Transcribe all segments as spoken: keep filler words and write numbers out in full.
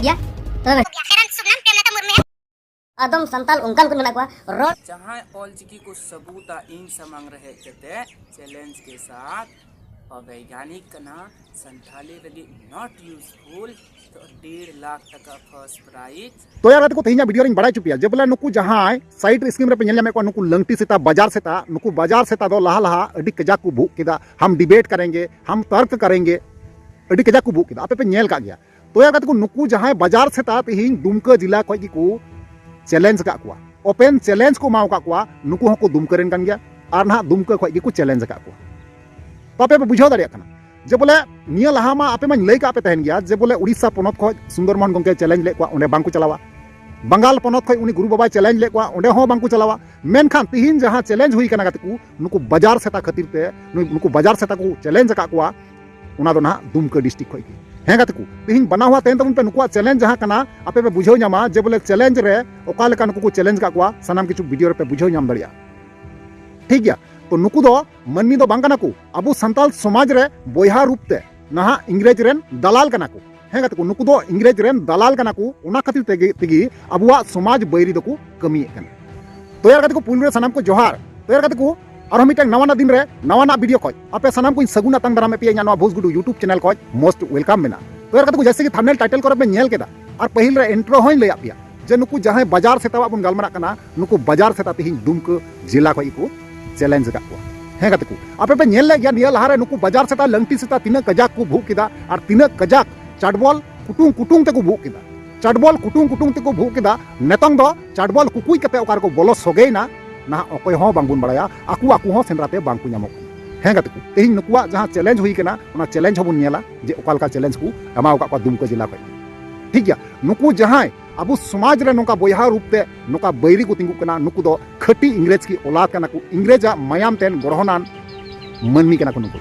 ᱜᱮᱭᱟ᱾ ᱛᱚᱵᱮ ᱟᱫᱚᱢ ᱥᱟᱱᱛᱟᱞ ᱚᱱᱠᱟᱱ ᱠᱚ ᱢᱮᱱᱟᱜ ᱠᱚᱣᱟ, ᱨᱚᱲ ᱡᱟᱦᱟᱸᱭ ᱚᱞᱪᱤᱠᱤ ᱠᱚ ᱥᱟᱹᱵᱩᱛᱟ ᱤᱧ ᱥᱟᱢᱟᱝ ᱨᱮ ᱦᱮᱡ ᱠᱟᱛᱮ ᱪᱮᱞᱮᱧᱡᱽ ᱠᱮ ᱥᱟᱛᱷ ᱚᱵᱮᱭᱜᱟᱱᱤᱠ ᱠᱟᱱᱟ, ᱥᱟᱱᱛᱷᱟᱞᱤ ᱞᱟᱹᱜᱤᱫ not useful, ᱛᱚ ᱰᱮᱲ ᱞᱟᱠᱷ ᱴᱟᱠᱟ first prize᱾ ᱛᱚ ᱭᱟᱨ ᱜᱟᱛᱮ ᱠᱚ, ᱛᱮᱦᱮᱧᱟᱜ ᱵᱷᱤᱰᱤᱭᱳ ᱨᱤᱧ ᱵᱟᱲᱟᱭ ᱦᱚᱪᱚ ᱯᱮᱭᱟ ᱡᱮ ᱵᱚᱞᱮ ᱱᱩᱠᱩ ᱡᱟᱦᱟᱸᱭ ᱥᱟᱭᱤᱰ ᱨᱮ ᱥᱠᱨᱤᱱ ᱨᱮᱯᱮ ᱧᱮᱞ ᱧᱟᱢᱮᱫ ᱠᱚᱣᱟ, ᱱᱩᱠᱩ ᱞᱟᱝᱴᱤ ᱥᱮᱛᱟ, ᱵᱟᱡᱟᱨ ᱥᱮᱛᱟ, ᱱᱩᱠᱩ ᱵᱟᱡᱟᱨ ᱥᱮᱛᱟ ᱫᱚ ᱞᱟᱦᱟ ᱞᱟᱦᱟ ᱟᱹᱰᱤ ᱠᱟᱡᱟᱠ ᱠᱚ ᱵᱷᱩᱜ ᱠᱮᱫᱟ, "ᱦᱟᱢ ᱰᱤᱵᱮᱴ ᱠᱟᱨᱮᱝᱜᱮ, ᱦᱟᱢ ᱛᱟᱨᱠ ᱠᱟᱨᱮᱝᱜᱮ", ᱟᱹᱰᱤ ᱠᱟᱡᱟᱠ ᱠᱚ ᱵᱷᱩᱜ ᱠᱮᱫᱟ, ᱟᱯᱮ ᱯᱮ ᱧᱮᱞ ᱠᱟᱜ ᱜᱮᱭᱟ᱾ ᱛᱚ ᱭᱟᱨ ᱜᱟᱛᱮ ᱠᱚ, ᱱᱩᱠᱩ ᱡᱟᱦᱟᱸᱭ ᱵᱟᱡᱟᱨ ᱥᱮᱛᱟ ᱛᱮᱦᱮᱧ ᱫᱩᱢᱠᱟᱹ ᱡᱮᱞᱟ ᱠᱷᱚᱡ ᱜᱮᱠᱚ ᱪᱮᱞᱮᱧᱡᱽ ᱟᱠᱟᱫ ᱠᱚᱣᱟ, ᱳᱯᱮᱱ ᱪᱮᱞᱮᱧᱡᱽ ᱠᱚ ᱮᱢᱟᱣ ᱟᱠᱟᱫ ᱠᱚᱣᱟ, ᱱᱩᱠᱩ ᱦᱚᱸᱠᱚ ᱫᱩᱢᱠᱟᱹ ᱨᱮᱱ ᱠᱟᱱ ᱜᱮᱭᱟ ᱟᱨ ᱱᱟᱦᱟᱜ ᱫᱩᱢᱠᱟᱹ ᱠᱷᱚᱡ ᱜᱮᱠᱚ ᱪᱮᱞᱮᱧᱡᱽ ᱟᱠᱟᱫ ᱠᱚᱣᱟ᱾ ᱛᱚ ᱟᱯᱮ ᱯᱮ ᱵᱩᱡᱷᱟᱹᱣ ᱫᱟᱲᱮᱭᱟᱜ ᱠᱟᱱᱟ ᱡᱮ ᱵᱚᱞᱮ ᱱᱤᱭᱟᱹ ᱞᱟᱦᱟ ᱢᱟ ᱟᱯᱮ ᱢᱟᱧ ᱞᱟᱹᱭ ᱠᱟᱜ ᱯᱮ ᱛᱟᱦᱮᱱ ᱜᱮᱭᱟ ᱡᱮ ᱵᱚᱞᱮ ᱩᱲᱤᱥᱥᱟ ᱯᱚᱱᱚᱛ ᱠᱷᱚᱡ ᱥᱩᱱᱫᱚᱨᱢᱳᱦᱚᱱ ᱜᱚᱢᱠᱮ ᱪᱮᱞᱮᱧᱡᱽ ᱞᱮᱫ ᱠᱚᱣᱟ, ᱚᱸᱰᱮ ᱵᱟᱝᱠᱚ ᱪᱟᱞᱟᱣᱟ᱾ ᱵᱟᱝᱜᱟᱞ ᱯᱚᱱᱚᱛ ᱠᱷᱚᱡ ᱩᱱᱤ ᱜᱩᱨᱩ ᱵᱟᱵᱟᱭ ᱪᱮᱞᱮᱧᱡᱽ ᱞᱮᱫ ᱠᱚᱣᱟ, ᱚᱸᱰᱮ ᱦᱚᱸ ᱵᱟᱝᱠᱚ ᱪᱟᱞᱟᱣᱟ᱾ ᱢᱮᱱᱠᱷᱟᱱ ᱛᱤᱦᱤᱧ ᱡᱟᱦᱟᱸ ᱪᱮᱞᱮᱧᱡᱽ ᱦᱩᱭ ᱠᱟᱱᱟ ᱜᱟᱛᱮ ᱠᱚ, ᱱᱩᱠᱩ ᱵᱟᱡᱟᱨ ᱥᱮᱛᱟ ᱠᱷᱟᱹᱛᱤᱨ ᱛᱮ, ᱱᱩᱭ-, ᱱᱩᱠᱩ ᱵᱟᱡᱟᱨ ᱥᱮᱛᱟ ᱠᱚ ᱪᱮᱞᱮᱧᱡᱽ ᱟᱠᱟᱫ ᱠᱚᱣᱟ, ᱚᱱᱟ ᱫᱚ ᱱᱟᱦᱟᱜ ᱫᱩᱢᱠᱟᱹ ᱰᱤᱥᱴᱨᱤᱠᱴ ᱠᱷᱚᱡ ᱜᱮ᱾ ᱦᱮᱸ ᱜᱟᱛᱮ ᱠᱚ, ᱛᱤᱦᱤᱧ ᱵᱟᱱᱟᱣᱟ ᱛᱟᱦᱮᱱ ᱛᱟᱵᱚᱱ ᱯᱮ, ᱱᱩᱠᱩᱣᱟᱜ ᱪᱮᱞᱮᱧᱡᱽ ᱡᱟᱦᱟᱸ ᱠᱟᱱᱟ, ᱟᱯᱮ ᱯᱮ ᱵᱩᱡᱷᱟᱹᱣ ᱧᱟᱢᱟ ᱡᱮ ᱵᱚᱞᱮ ᱪᱮᱞᱮᱧᱡᱽ ᱨᱮ ᱚᱠᱟ ᱞᱮᱠᱟ ᱱᱩᱠᱩ ᱠᱚ ᱪᱮᱞᱮᱧᱡᱽ ᱟᱠᱟᱫ ᱠᱚᱣᱟ, ᱥᱟᱱᱟᱢ ᱠᱤᱪᱷᱩ ᱵᱷᱤᱰᱤᱭᱳ ᱨᱮᱯᱮ ᱵᱩᱡᱷᱟᱹᱣ ᱧᱟᱢ ᱫᱟᱲᱮᱭᱟᱜᱼᱟ᱾ ᱴᱷᱤᱠ ᱜᱮᱭᱟ, ᱛᱚ ᱱᱩᱠᱩ ᱫᱚ ᱢᱟᱹᱱᱢᱤ ᱫᱚ ᱵᱟᱝ ᱠᱟᱱᱟ ᱠᱚ, ᱟᱵᱚ ᱥᱟᱱᱛᱟᱞ ᱥᱚᱢᱟᱡᱽ ᱨᱮ ᱵᱚᱭᱦᱟ ᱨᱩᱯ ᱛᱮ ᱱᱟᱦᱟᱜ ᱤᱝᱨᱮᱡᱽ ᱨᱮᱱ ᱫᱟᱞᱟᱞ ᱠᱟᱱᱟ ᱠᱚ᱾ ᱦᱮᱸ ᱜᱟᱛᱮ ᱠᱚ, ᱱᱩᱠᱩ ᱫᱚ ᱤᱝᱨᱮᱡᱽ ᱨᱮᱱ ᱫᱟᱞᱟᱞ ᱠᱟᱱᱟ ᱠᱚ, ᱚᱱᱟ ᱠᱷᱟᱹᱛᱤᱨ ᱛᱮᱜᱮ, ᱛᱮᱜᱮ ᱟᱵᱚᱣᱟᱜ ᱥᱚᱢᱟᱡᱽ ᱵᱟᱹᱭᱨᱤ ᱫᱚᱠᱚ ᱠᱟᱹᱢᱤᱭᱮᱫ ᱠᱟᱱᱟ᱾ ᱛᱚ ᱭᱟᱨ ᱜᱟᱛᱮ ᱠᱚ, ᱯᱩᱭᱞᱩ ᱨᱮ ᱥᱟᱱᱟᱢ ᱠᱚ ᱡᱚᱦᱟᱨ᱾ ᱛᱚ ᱭᱟᱨ ᱜᱟᱛᱮ ᱠᱚ, ᱟᱨᱦᱚᱸ ᱢᱤᱫᱴᱟᱝ ᱱᱟᱣᱟᱱᱟᱜ ᱫᱤᱱ ᱨᱮ ᱱᱟᱣᱟᱱᱟᱜ ᱵᱷᱤᱰᱤᱭᱳ ᱠᱷᱚᱡ ᱟᱯᱮ ᱥᱟᱱᱟᱢ ᱠᱚᱧ ᱥᱟᱹᱜᱩᱱ ᱟᱛᱟᱝ ᱫᱟᱨᱟᱢᱮᱫ ᱯᱮᱭᱟ ᱤᱧᱟᱹᱜ ᱱᱚᱣᱟ ᱵᱷᱳᱡᱽ ᱜᱩᱰᱩ YouTube ᱪᱮᱱᱮᱞ ᱠᱷᱚᱡ most welcome ᱢᱮᱱᱟᱜᱼᱟ᱾ ᱛᱚ ᱭᱟᱨ ᱜᱟᱛᱮ ᱠᱚ, ᱡᱮᱭᱥᱮ ᱠᱤ ᱛᱷᱟᱢᱵᱱᱮᱞ ᱴᱟᱭᱴᱮᱞ ᱠᱚᱨᱮ ᱯᱮ ᱧᱮᱞ ᱠᱮᱫᱟ, ᱟᱨ ᱯᱟᱹᱦᱤᱞ ᱨᱮ ᱤᱱᱴᱨᱳ ᱦᱚᱸᱧ ᱞᱟᱹᱭᱟᱫ ᱯᱮᱭᱟ ᱡᱮ ᱱᱩᱠᱩ ᱡᱟᱦᱟᱸᱭ ᱵᱟᱡᱟᱨ ᱥᱮᱛᱟᱣᱟᱜ ᱵᱚᱱ ᱜᱟᱞᱢᱟᱨᱟᱜ ᱠᱟᱱᱟ, ᱱᱩᱠᱩ ᱵᱟᱡᱟᱨ ᱥᱮᱛᱟ ᱛᱮᱦᱮᱧ ᱫᱩᱢᱠᱟᱹ ᱡᱮᱞᱟ ᱠᱷᱚᱡ ᱜᱮᱠᱚ ᱪᱮᱞᱮᱧᱡᱽ ᱟᱠᱟᱫ ᱠᱚᱣᱟ᱾ ᱦᱮᱸ ᱜᱟᱛᱮ ᱠᱚ, ᱟᱯᱮ ᱯᱮ ᱧᱮᱞ ᱞᱮᱫ ᱜᱮᱭᱟ ᱱᱤᱭᱟᱹ ᱞᱟᱦᱟᱨᱮ ᱱᱩᱠᱩ ᱵᱟᱡᱟᱨ ᱥᱮᱛᱟ, ᱞᱟᱝᱴᱤ ᱥᱮᱛᱟ ᱛᱤᱱᱟᱹᱜ ᱠᱟᱡᱟᱠ ᱠᱚ ᱵᱷᱩᱜ ᱠᱮᱫᱟ ᱟᱨ ᱛᱤᱱᱟᱹᱜ ᱠᱟᱡᱟᱠ ᱪᱟᱴᱵᱚᱞ ᱠᱩᱴᱩᱝ ᱠᱩᱴᱩᱝ ᱛᱮᱠᱚ ᱵᱷᱩᱜ ᱠᱮᱫᱟ᱾ ᱪᱟᱴᱵᱚᱞ ᱠᱩᱴᱩᱝ ᱠᱩᱴᱩᱝ ᱛᱮᱠᱚ ᱵᱷᱩᱜ ᱠᱮᱫᱟ᱾ ᱱᱤᱛᱚᱝ ᱫᱚ ᱪᱟᱴᱵᱚᱞ ᱠᱩᱠᱩᱡ ᱠᱟᱛᱮ ᱚᱠᱟ ᱨᱮᱠᱚ ᱵᱚᱞᱚ ᱥᱚᱜᱮᱭᱮᱱᱟ, ᱱᱟᱦᱟᱜ ᱚᱠᱚᱭ ᱦᱚᱸ ᱵᱟᱝᱵᱚᱱ ᱵᱟᱲᱟᱭᱟ᱾ ᱟᱠᱚ ᱟᱠᱚ ᱦᱚᱸ ᱥᱮᱸᱫᱽᱨᱟ ᱛᱮ ᱵᱟᱝ ᱠᱚ ᱧᱟᱢᱚᱜ ᱠᱟᱱᱟ᱾ ᱦᱮᱸ ᱜᱟᱛᱮ ᱠᱚ, ᱛᱮᱦᱮᱧ ᱱᱩᱠᱩᱣᱟᱜ ᱡᱟᱦᱟᱸ ᱪᱮᱞᱮᱧᱡᱽ ᱦᱩᱭ ᱠᱟᱱᱟ, ᱚᱱᱟ ᱪᱮᱞᱮᱧᱡᱽ ᱦᱚᱸᱵᱚᱱ ᱧᱮᱞᱟ ᱡᱮ ᱚᱠᱟ ᱞᱮᱠᱟ ᱪᱮᱞᱮᱧᱡᱽ ᱠᱚ ᱮᱢᱟᱣ ᱟᱠᱟᱫ ᱠᱚᱣᱟ ᱫᱩᱢᱠᱟᱹ ᱡᱮᱞᱟ ᱠᱷᱚᱡ᱾ ᱴᱷᱤᱠ ᱜᱮᱭᱟ, ᱱᱩᱠᱩ ᱡᱟᱦᱟᱸᱭ ᱟᱵᱚ ᱥᱚᱢᱟᱡᱽ ᱨᱮ ᱱᱚᱝᱠᱟ ᱵᱚᱭᱦᱟ ᱨᱩᱯ ᱛᱮ ᱱᱚᱝᱠᱟ ᱵᱟᱹᱭᱨᱤ ᱠᱚ ᱛᱤᱸᱜᱩᱜ ᱠᱟᱱᱟ, ᱱᱩᱠᱩ ᱫᱚ ᱠᱷᱟᱹᱴᱤ ᱤᱝᱨᱮᱡᱽ ᱠᱤ ᱚᱞᱟᱫ ᱠᱟᱱᱟ ᱠᱚ, ᱤᱝᱨᱮᱡᱽ ᱟᱜ ᱢᱟᱭᱟᱢ ᱛᱮᱱ ᱜᱚᱲᱦᱚᱱᱟᱱ ᱢᱟᱹᱱᱢᱤ ᱠᱟᱱᱟ ᱠᱚ ᱱᱩᱠᱩ᱾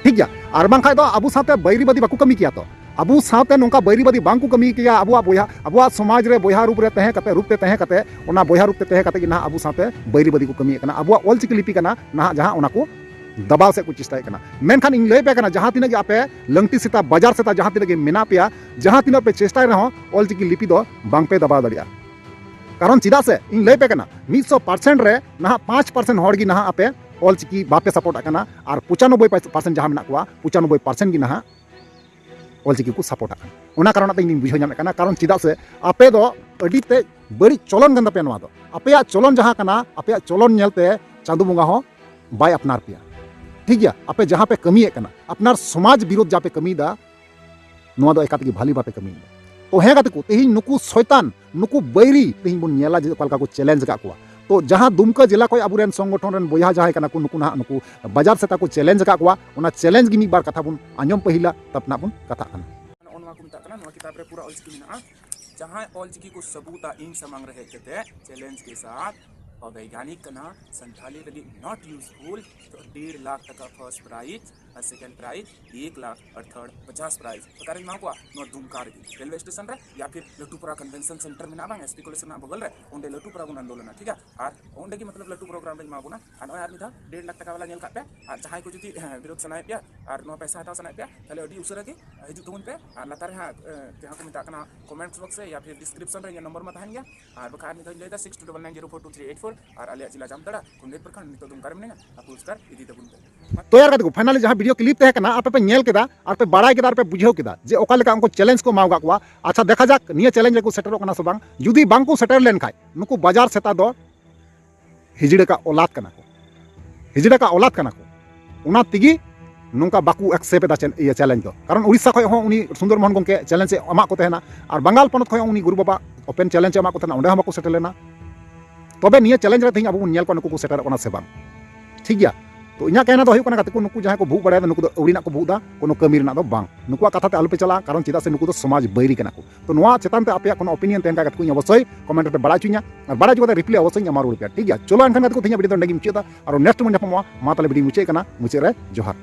ᱴᱷᱤᱠ ᱜᱮᱭᱟ, ᱟᱨ ᱵᱟᱝᱠᱷᱟᱡ ᱫᱚ ᱟᱵᱚ ᱥᱟᱶᱛᱮ ᱵᱟᱹᱭᱨᱤ ᱵᱟᱹᱫᱤ ᱵᱟᱠᱚ ᱠᱟᱹᱢᱤ ᱠᱮᱭᱟ ᱛᱚ᱾ ᱟᱵᱚ ᱥᱟᱶᱛᱮ ᱱᱚᱝᱠᱟ ᱵᱟᱹᱭᱨᱤ ᱵᱟᱹᱫᱤ ᱵᱟᱝ ᱠᱚ ᱠᱟᱹᱢᱤ ᱠᱮᱭᱟ᱾ ᱟᱵᱚᱣᱟᱜ ᱵᱚᱭᱦᱟ, ᱟᱵᱚᱣᱟᱜ ᱥᱚᱢᱟᱡᱽ ᱨᱮ ᱵᱚᱭᱦᱟ ᱨᱩᱯ ᱨᱮ ᱛᱟᱦᱮᱸ ᱠᱟᱛᱮ, ᱨᱩᱯ ᱛᱮ ᱛᱟᱦᱮᱸ ᱠᱟᱛᱮ, ᱚᱱᱟ ᱵᱚᱭᱦᱟ ᱨᱩᱯ ᱛᱮ ᱛᱟᱦᱮᱸ ᱠᱟᱛᱮ ᱜᱮ ᱱᱟᱦᱟᱜ ᱟᱵᱚ ᱥᱟᱶᱛᱮ ᱵᱟᱹᱭᱨᱤ ᱵᱟᱹᱫᱤ ᱠᱚ ᱠᱟᱹᱢᱤᱭᱮᱫ ᱠᱟᱱᱟ᱾ ᱟᱵᱚᱣᱟᱜ ᱚᱞᱪᱤᱠᱤ ᱞᱤᱯᱤ ᱠᱟᱱᱟ ᱱᱟᱦᱟᱜ ᱡᱟᱦᱟᱸ, ᱚᱱᱟ ᱠᱚ ᱫᱟᱵᱟᱣ ᱥᱮᱫ ᱠᱚ ᱪᱮᱥᱴᱟᱭᱮᱫ ᱠᱟᱱᱟ᱾ ᱢᱮᱱᱠᱷᱟᱱ ᱤᱧ ᱞᱟᱹᱭ ᱟᱯᱮ ᱠᱟᱱᱟ, ᱡᱟᱦᱟᱸ ᱛᱤᱱᱟᱹᱜ ᱜᱮ ᱟᱯᱮ ᱞᱟᱝᱛᱤ ᱥᱮᱛᱟ ᱵᱟᱡᱟᱨ ᱥᱮᱛᱟ ᱡᱟᱦᱟᱸ ᱛᱤᱱᱟᱹᱜ ᱜᱮ ᱢᱮᱱᱟᱜ ᱯᱮᱭᱟ, ᱡᱟᱦᱟᱸ ᱛᱤᱱᱟᱹᱜ ᱯᱮ ᱪᱮᱥᱴᱟᱭ ᱨᱮᱦᱚᱸ ᱚᱞᱪᱤᱠᱤ ᱞᱤᱯᱤ ᱫᱚ ᱵᱟᱝ ᱯᱮ ᱫᱟᱵᱟᱣ ᱫᱟᱲᱮᱭᱟᱜᱼᱟ᱾ ᱠᱟᱨᱚᱱ ᱪᱮᱫᱟᱜ ᱥᱮ ᱤᱧ ᱞᱟᱹᱭ ᱟᱯᱮ ᱠᱟᱱᱟ, ᱢᱤᱫ ᱥᱚ percent ᱨᱮ ᱱᱟᱦᱟᱜ ᱯᱟᱸᱪ percent ᱦᱚᱲ ᱜᱮ ᱱᱟᱦᱟᱜ ᱟᱯᱮ ᱚᱞᱪᱤᱠᱤ ᱵᱟᱯᱮ support ᱟᱜ ᱠᱟᱱᱟ, ᱟᱨ ᱯᱚᱸᱪᱟᱱᱚᱵᱵᱳᱭ percent ᱡᱟᱦᱟᱸ ᱢᱮᱱᱟᱜ ᱠᱚᱣᱟ, ᱯᱚᱸᱪᱟᱱᱚᱵᱵᱳᱭ percent ᱜᱮ ᱱᱟᱦᱟᱜ ᱚᱞᱪᱤᱠᱤ ᱠᱚ support ᱟᱜ ᱠᱟᱱᱟ᱾ ᱚᱱᱟ ᱠᱟᱨᱚᱱ ᱛᱮ ᱤᱧ ᱫᱩᱧ ᱵᱩᱡᱷᱟᱹᱣ ᱧᱟᱢᱮᱫ ᱠᱟᱱᱟ, ᱠᱟᱨᱚᱱ ᱪᱮᱫᱟᱜ ᱥᱮ ᱟᱯᱮ ᱫᱚ ᱟᱹᱰᱤ ᱛᱮ ᱵᱟᱹᱲᱤᱡ ᱪᱚᱞᱚᱱ ᱠᱟᱱ ᱛᱟᱯᱮᱭᱟ ᱱᱚᱣᱟ ᱫᱚ᱾ ᱟᱯᱮᱭᱟᱜ ᱪᱚᱞᱚᱱ ᱡᱟᱦᱟᱸ ᱠᱟᱱᱟ, ᱟᱯᱮᱭᱟᱜ ᱪᱚᱞᱚᱱ ᱧᱮᱞᱛᱮ ᱪᱟᱸᱫᱚ ᱵᱚᱸᱜᱟ ᱦᱚᱸ ᱵᱟᱭ ᱟᱯᱱᱟᱨ ᱯᱮᱭᱟ᱾ ᱴᱷᱤᱠ ᱜᱮᱭᱟ, ᱟᱯᱮ ᱡᱟᱦᱟᱸ ᱯᱮ ᱠᱟᱹᱢᱤᱭᱮᱫ ᱠᱟᱱᱟ, ᱟᱯᱱᱟᱨ ᱥᱚᱢᱟᱡᱽ ᱵᱤᱨᱳᱫᱷ ᱡᱟᱦᱟᱸ ᱯᱮ ᱠᱟᱹᱢᱤᱭᱮᱫᱟ, ᱱᱚᱣᱟ ᱫᱚ ᱮᱠᱟᱞ ᱛᱮᱜᱮ ᱵᱷᱟᱞᱤ ᱵᱟᱯᱮ ᱠᱟᱹᱢᱤᱭᱮᱫᱟ᱾ ᱛᱚ ᱦᱮᱸ ᱜᱟᱛᱮ ᱠᱚ, ᱛᱮᱦᱮᱧ ᱱᱩᱠᱩ ᱥᱚᱭᱛᱟᱱ, ᱱᱩᱠᱩ ᱵᱟᱹᱭᱨᱤ, ᱛᱮᱦᱮᱧ ᱵᱚᱱ ᱧᱮᱞᱟ ᱡᱮ ᱚᱠᱟ ᱞᱮᱠᱟ ᱠᱚ challenge ᱟᱠᱟᱫ ᱠᱚᱣᱟ᱾ ᱛᱚ ᱡᱟᱦᱟᱸ ᱫᱩᱢᱠᱟᱹ ᱡᱮᱞᱟ ᱠᱷᱚᱱ ᱟᱵᱚᱨᱮᱱ ᱥᱚᱝᱜᱚᱴᱷᱚᱱ ᱨᱮᱱ ᱵᱚᱭᱦᱟ ᱡᱟᱦᱟᱸᱭ ᱠᱟᱱᱟ ᱠᱚ, ᱱᱩᱠᱩ ᱱᱟᱦᱟᱜ ᱱᱩᱠᱩ ᱵᱟᱡᱟᱨ ᱥᱮᱛᱟ ᱠᱚ challenge ᱟᱠᱟᱫ ᱠᱚᱣᱟ, ᱚᱱᱟ challenge ᱜᱮ ᱢᱤᱫ ᱵᱟᱨ ᱠᱟᱛᱷᱟ ᱵᱚᱱ ᱟᱸᱡᱚᱢ ᱯᱟᱹᱦᱤᱞᱟ, ᱛᱟᱨᱯᱚᱨ ᱱᱟᱦᱟᱜ ᱵᱚᱱ ᱠᱟᱛᱷᱟᱜ ᱠᱟᱱᱟ᱾ ᱱᱚᱜᱼᱚ ᱱᱚᱣᱟ ᱠᱚ ᱢᱮᱛᱟᱜ ᱠᱟᱱᱟ, ᱱᱚᱣᱟ ᱠᱤᱛᱟᱵ ᱨᱮ ᱯᱩᱨᱟᱹ ᱚᱞᱪᱤᱠᱤ ᱢᱮᱱᱟᱜᱼᱟ᱾ ᱡᱟᱦᱟᱸᱭ ᱚᱞᱪᱤᱠᱤ ᱠᱚ ᱥᱟᱹᱵᱩᱛᱟ ᱤᱧ ᱥᱟᱢᱟᱝ ᱨᱮ ᱦᱮᱡ ᱠᱟᱛᱮ challenge ᱠᱮ ᱥᱟᱛᱷ, ᱚᱵᱮᱭᱜᱟᱱᱤᱠ ᱠᱟᱱᱟ, ᱥᱟᱱᱛᱷᱟᱞᱤ ᱞᱟᱹᱜᱤᱫ not useful, ᱛᱚ ᱰᱮᱲ ᱞᱟᱠᱷ ᱴᱟᱠᱟ first prize ᱟᱨ second prize ᱮᱠ ᱞᱟᱠᱷ ᱟᱨ third ᱯᱚᱪᱟᱥ prize᱾ ᱚᱠᱟᱨᱮᱧ ᱮᱢᱟ ᱠᱚᱣᱟ? ᱱᱚᱣᱟ ᱫᱩᱢᱠᱟ ᱨᱮᱜᱮ, ᱨᱮᱞᱣᱮ ᱥᱴᱮᱥᱚᱱ ᱨᱮ, ᱭᱟ ᱯᱷᱤᱨ ᱞᱟᱹᱴᱩᱯᱟᱨᱟ convention center ᱢᱮᱱᱟᱜᱼᱟ ᱵᱟᱝ, S P college ᱨᱮᱱᱟᱜ ᱵᱚᱜᱚᱞ ᱨᱮ, ᱚᱸᱰᱮ ᱞᱟᱹᱴᱩᱯᱟᱨᱟ ᱵᱚᱱ ᱟᱱᱫᱳᱞᱚᱱᱟ, ᱴᱷᱤᱠ ᱜᱮᱭᱟ? ᱟᱨ ᱚᱸᱰᱮ ᱜᱮ ᱢᱚᱛᱞᱚᱵ ᱞᱟᱹᱴᱩ program ᱨᱮᱧ ᱮᱢᱟ ᱵᱚᱱᱟ᱾ ᱟᱨ ᱱᱚᱜᱼᱚᱭ ᱟᱨ ᱢᱤᱫ ᱫᱷᱟᱣ ᱰᱮᱲ ᱞᱟᱠᱷ ᱴᱟᱠᱟ ᱵᱟᱞᱟ ᱧᱮᱞ ᱠᱟᱜ ᱯᱮ, ᱟᱨ ᱡᱟᱦᱟᱸᱭ ᱠᱚ ᱡᱩᱫᱤ, ᱦᱮᱸ, ᱵᱤᱨᱳᱫᱷ ᱥᱟᱱᱟᱭᱮᱫ ᱯᱮᱭᱟ ᱟᱨ ᱱᱚᱣᱟ ᱯᱚᱭᱥᱟ ᱦᱟᱛᱟᱣ ᱥᱟᱱᱟᱭᱮᱫ ᱯᱮᱭᱟ, ᱛᱟᱦᱞᱮ ᱟᱹᱰᱤ ᱩᱥᱟᱹᱨᱟ ᱜᱮ ᱦᱤᱡᱩᱜ ᱛᱟᱵᱚᱱ ᱯᱮ᱾ ᱟᱨ ᱞᱟᱛᱟᱨ ᱨᱮ ᱦᱟᱸᱜ, ᱮ, ᱡᱟᱦᱟᱸ ᱠᱚ ᱢᱮᱛᱟᱜ ᱠᱟᱱᱟ comment box ᱨᱮ ᱭᱟ ᱯᱷᱤᱨ description ᱨᱮ ᱤᱧᱟᱹᱜ ᱱᱚᱢᱵᱚᱨ ᱢᱟ ᱛᱟᱦᱮᱱ ᱜᱮᱭᱟ᱾ ᱟᱨ ᱵᱟᱠᱷᱟᱱ ᱟᱨ ᱢᱤᱫ ᱫᱷᱟᱣ ᱤᱧ ᱞᱟᱹᱭᱫᱟ, six two double nine zero four two three eight four᱾ ᱟᱨ ᱟᱞᱮᱭᱟᱜ ᱡᱮᱞᱟ ᱡᱟᱢᱛᱟᱲᱟ, ᱠᱩᱱᱰᱮᱛ ᱯᱨᱚᱠᱷᱚᱸᱰ, ᱱᱤᱛᱚᱜ ᱫᱩᱢᱠᱟ ᱨᱮ ᱢᱤᱱᱟᱹᱧᱟ᱾ ᱟᱯᱮ ᱩᱥᱠᱟᱨ ᱤᱫᱤ ᱛᱟᱵᱚᱱ ᱯᱮ᱾ ᱛᱚ ᱭᱟᱨ ᱜᱟᱛᱮ ᱠᱚ, finally ᱡᱟᱦᱟᱸ video clip ᱛᱟᱦᱮᱸ ᱠᱟᱱᱟ, ᱟᱯᱮ ᱯᱮ ᱧᱮᱞ ᱠᱮᱫᱟ, ᱟᱨ ᱯᱮ ᱵᱟᱲᱟᱭ ᱠᱮᱫᱟ, ᱟᱨ ᱯᱮ ᱵᱩᱡᱷᱟᱹᱣ ᱠᱮᱫᱟ ᱡᱮ ᱚᱠᱟ ᱞᱮᱠᱟ ᱩᱱᱠᱩ challenge ᱠᱚ ᱮᱢᱟᱣ ᱟᱠᱟᱫ ᱠᱚᱣᱟ᱾ ᱟᱪᱪᱷᱟ, ᱫᱮᱠᱷᱟ ᱡᱟᱠ ᱱᱤᱭᱟᱹ challenge ᱨᱮᱠᱚ ᱥᱮᱴᱮᱨᱚᱜ ᱠᱟᱱᱟ ᱥᱮ ᱵᱟᱝ᱾ ᱡᱩᱫᱤ ᱵᱟᱝ ᱠᱚ ᱥᱮᱴᱮᱨ ᱞᱮᱱ ᱠᱷᱟᱡ, ᱱᱩᱠᱩ ᱵᱟᱡᱟᱨ ᱥᱮᱛᱟ ᱫᱚ ᱦᱤᱡᱲᱟᱹ ᱠᱟ ᱚᱞᱟᱫ ᱠᱟᱱᱟ ᱠᱚ, ᱦᱤᱡᱲᱟᱹ ᱠᱟ ᱚᱞᱟᱫ ᱠᱟᱱᱟ ᱠᱚ᱾ ᱚᱱᱟ ᱛᱮᱜᱮ ᱱᱚᱝᱠᱟ ᱵᱟᱠᱚ accept ᱮᱫᱟ ᱪᱮ-, ᱤᱭᱟᱹ challenge ᱫᱚ᱾ ᱠᱟᱨᱚᱱ ᱩᱲᱤᱥᱥᱟ ᱠᱷᱚᱱ ᱦᱚᱸ ᱩᱱᱤ ᱥᱩᱱᱫᱚᱨ ᱢᱳᱦᱚᱱ ᱜᱚᱢᱠᱮ challenge ᱮ ᱮᱢᱟᱜ ᱠᱚ ᱛᱟᱦᱮᱱᱟ, ᱟᱨ ᱵᱟᱝᱜᱟᱞ ᱯᱚᱱᱚᱛ ᱠᱷᱚᱱ ᱦᱚᱸ ᱩᱱᱤ ᱜᱩᱨᱩ ᱵᱟᱵᱟ open challenge ᱮ ᱮᱢᱟᱜ ᱠᱚ ᱛᱟᱦᱮᱱᱟ, ᱚᱸᱰᱮ ᱦᱚᱸ ᱵᱟᱠᱚ ᱥᱮᱴᱮᱨ ᱞᱮᱱᱟ᱾ ᱛᱚᱵᱮ ᱱᱤᱭᱟᱹ challenge ᱨᱮ ᱛᱮᱦᱮᱧ ᱟᱵᱚ ᱵᱚᱱ ᱧᱮᱞ ᱠᱚᱣᱟ ᱱᱩᱠᱩ ᱠᱚ ᱥᱮᱴᱮᱨᱚᱜ ᱠᱟᱱᱟ ᱥᱮ ᱵᱟᱝ᱾ ᱴᱷᱤᱠ ᱜᱮᱭᱟ, ᱛᱚ ᱤᱧᱟᱹᱜ ᱠᱟᱹᱦᱱᱟ ᱫᱚ ᱦᱩᱭᱩᱜ ᱠᱟᱱᱟ ᱜᱟᱛᱮ ᱠᱚ, ᱱᱩᱠᱩ ᱡᱟᱦᱟᱸᱭ ᱠᱚ ᱵᱷᱩᱜ ᱵᱟᱲᱟᱭᱮᱫᱟ, ᱱᱩᱠᱩ ᱫᱚ ᱟᱹᱣᱲᱤᱱᱟᱜ ᱠᱚ ᱵᱷᱩᱜ ᱮᱫᱟ, ᱠᱳᱱᱳ ᱠᱟᱹᱢᱤ ᱨᱮᱱᱟᱜ ᱫᱚ ᱵᱟᱝ᱾ ᱱᱩᱠᱩᱣᱟᱜ ᱠᱟᱛᱷᱟ ᱛᱮ ᱟᱞᱚᱯᱮ ᱪᱟᱞᱟᱜᱼᱟ, ᱠᱟᱨᱚᱱ ᱪᱮᱫᱟᱜ ᱥᱮ ᱱᱩᱠᱩ ᱫᱚ ᱥᱚᱢᱟᱡᱽ ᱵᱟᱹᱭᱨᱤ ᱠᱟᱱᱟ ᱠᱚ᱾ ᱛᱚ ᱱᱚᱣᱟ ᱪᱮᱛᱟᱱ ᱛᱮ ᱟᱯᱮᱭᱟᱜ ᱠᱳᱱᱳ opinion ᱛᱟᱦᱮᱱ ᱠᱷᱟᱱ ᱜᱟᱛᱮ ᱠᱚᱧ ᱚᱵᱚᱥᱥᱳᱭ comment ᱨᱮᱯᱮ ᱵᱟᱲᱟᱭ ᱦᱚᱪᱚᱧᱟ, ᱟᱨ ᱵᱟᱲᱟᱭ ᱦᱚᱪᱚ ᱠᱟᱛᱮ reply ᱚᱵᱚᱥᱥᱳᱭ ᱤᱧ ᱮᱢᱟ ᱨᱩᱣᱟᱹᱲ ᱯᱮᱭᱟ, ᱴᱷᱤᱠ ᱜᱮᱭᱟ? ᱪᱚᱞᱚ ᱮᱱᱠᱷᱟᱱ ᱜᱟᱛᱮ ᱠᱚ, ᱛᱮᱦᱮᱧᱟᱜ video ᱫᱚ ᱱᱚᱸᱰᱮ ᱜᱮᱧ ᱢᱩᱪᱟᱹᱫ ᱮᱫᱟ, ᱟᱨᱚ next ᱵᱚᱱ ᱧᱟᱯᱟᱢᱚᱜᱼᱟ᱾ ᱢᱟ ᱛᱟᱦᱞᱮ video ᱢᱩᱪᱟᱹᱫ ᱠᱟᱱᱟ, ᱢᱩᱪᱟᱹᱫ ᱨᱮ ᱡᱚᱦᱟᱨ᱾